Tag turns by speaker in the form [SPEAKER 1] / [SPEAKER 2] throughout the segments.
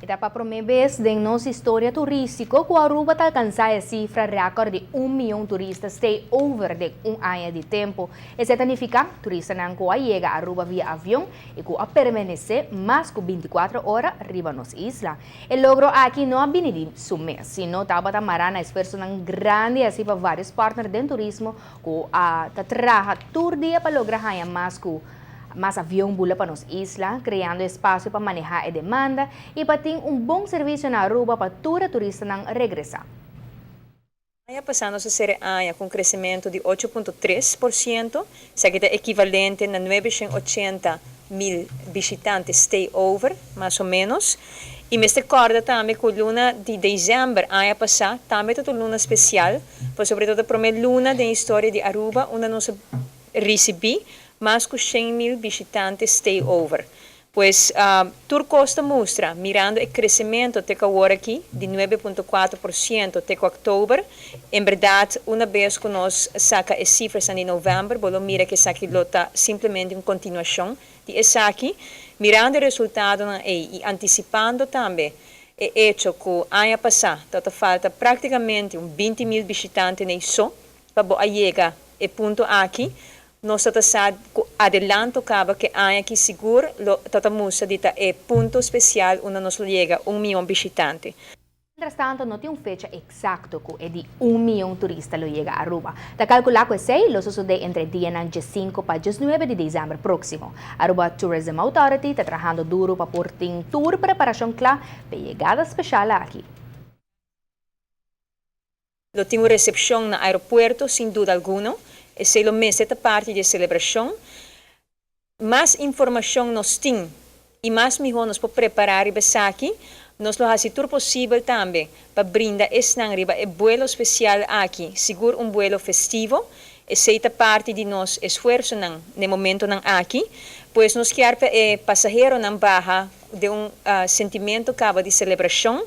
[SPEAKER 1] E ta pa prome bes den nos historia turistico cu Aruba ta alcansa e cifra record di 1 miyon turista stay over den un aña di tempo. Esey ta nifica turistanan cu a yega Aruba via avion y cu a permanece mas cu 24 ora riba nos isla. E logro aki no a bini di su mes, sino tabata mara na esfuerso grandi asina pa varios partner den turismo cu a ta traha tur dia pa logra haya mas avion bula pa nos isla, creando espacio pa maneha e demanda y pa tin un bon servicio na Aruba pa tur turistanan regresa.
[SPEAKER 2] Aña pasa nos a sera aña cu un crecemento di 8,3%, esaki ta ekivalente na 980 mil bishitante stay over, mas o menos. Y mester corda tambe cu luna di december, aña pasa, tambe ta un luna special, pa sobre todo e prome luna di historia di Aruba, unda nos a ricibi mas cu 100 mil bishitante stay over. Pues tur cos ta mustra, mirando e crecemento te awor aki, di 9,4% te october, en berdad, un biaha cu nos saca e cifranan di november, bo mira cu esaki ta simplemente un continuacion di esaki, mirando e resultado y anticipando tambe e hecho cu aña pasa, ta falta practicamente un 20 mil bishitante so, pa yega e punto aki, nos ta adelanto caba cu aña aki sigur ta mustra di e punto special unda nos yega 1 miyon bishitante.
[SPEAKER 1] Mientras tanto, no tin un fecha exacto cu e di 1 miyon turista lo yega Aruba. Ta calcula cu esey lo sucede entre dia 5 pa 19 di december proximo. Aruba Tourism Authority ta trahando duro pa por tin tur preparacion cla pa e yegada special aki.
[SPEAKER 2] Lo tin un recepcion na aeropuerto, sin duda alguna. Esey lo mester ta parti di celebracion. Mas informacion nos tin y mas miho nos por prepara riba esaki, nos lo haci tur posibel tambe pa brinda esnan riba e vuelo special aki, sigur un vuelo festivo. Esey ta parti di nos esfuerso na momentonan aki, pues nos kier pa e pasaheronan baha den un sentimento caba di celebracion.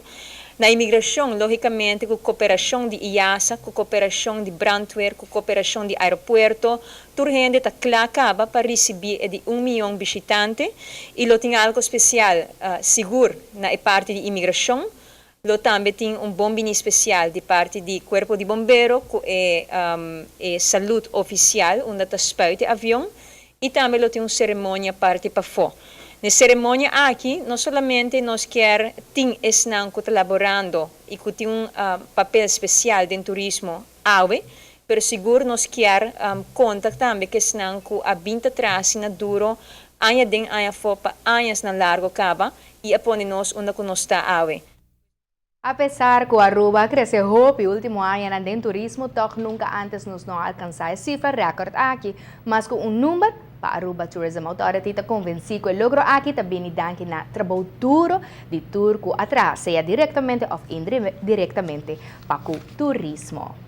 [SPEAKER 2] Na imigracion, logicamente, cu cooperacion di IASA, cu cooperacion di brandweer, cu cooperacion di aeropuerto, tur hende ta cla caba pa ricibi di 1 miyon bishitante y lo tin algo special, sigur na parti di imigracion. Lo tambe tin un bon bini special di parti di Cuerpo di Bombero, cu e, e salud oficial, unda ta spuit avion, y tambe lo tin un ceremonia parti pafo. Na e ceremonia aki, no solamente nos kier tin esnan cu ta laborando y cu tin un papel special den turismo awe, pero sigur nos kier conta tambe cu esnan cu a bin ta traha na duro, aña den aña afo pa añanan largo caba y a pone nos unda cu nos ta awe.
[SPEAKER 1] Apesar cu Aruba a crece hopi ultimo aña den turismo, toch nunca antes nos no a alcansa e cifra record aki, mas cu un number pa Aruba Tourism Authority ta convenci cu e logro aki ta bin danki na trabou duro di tur cu a traha, sea directamente of indirectamente pa turismo.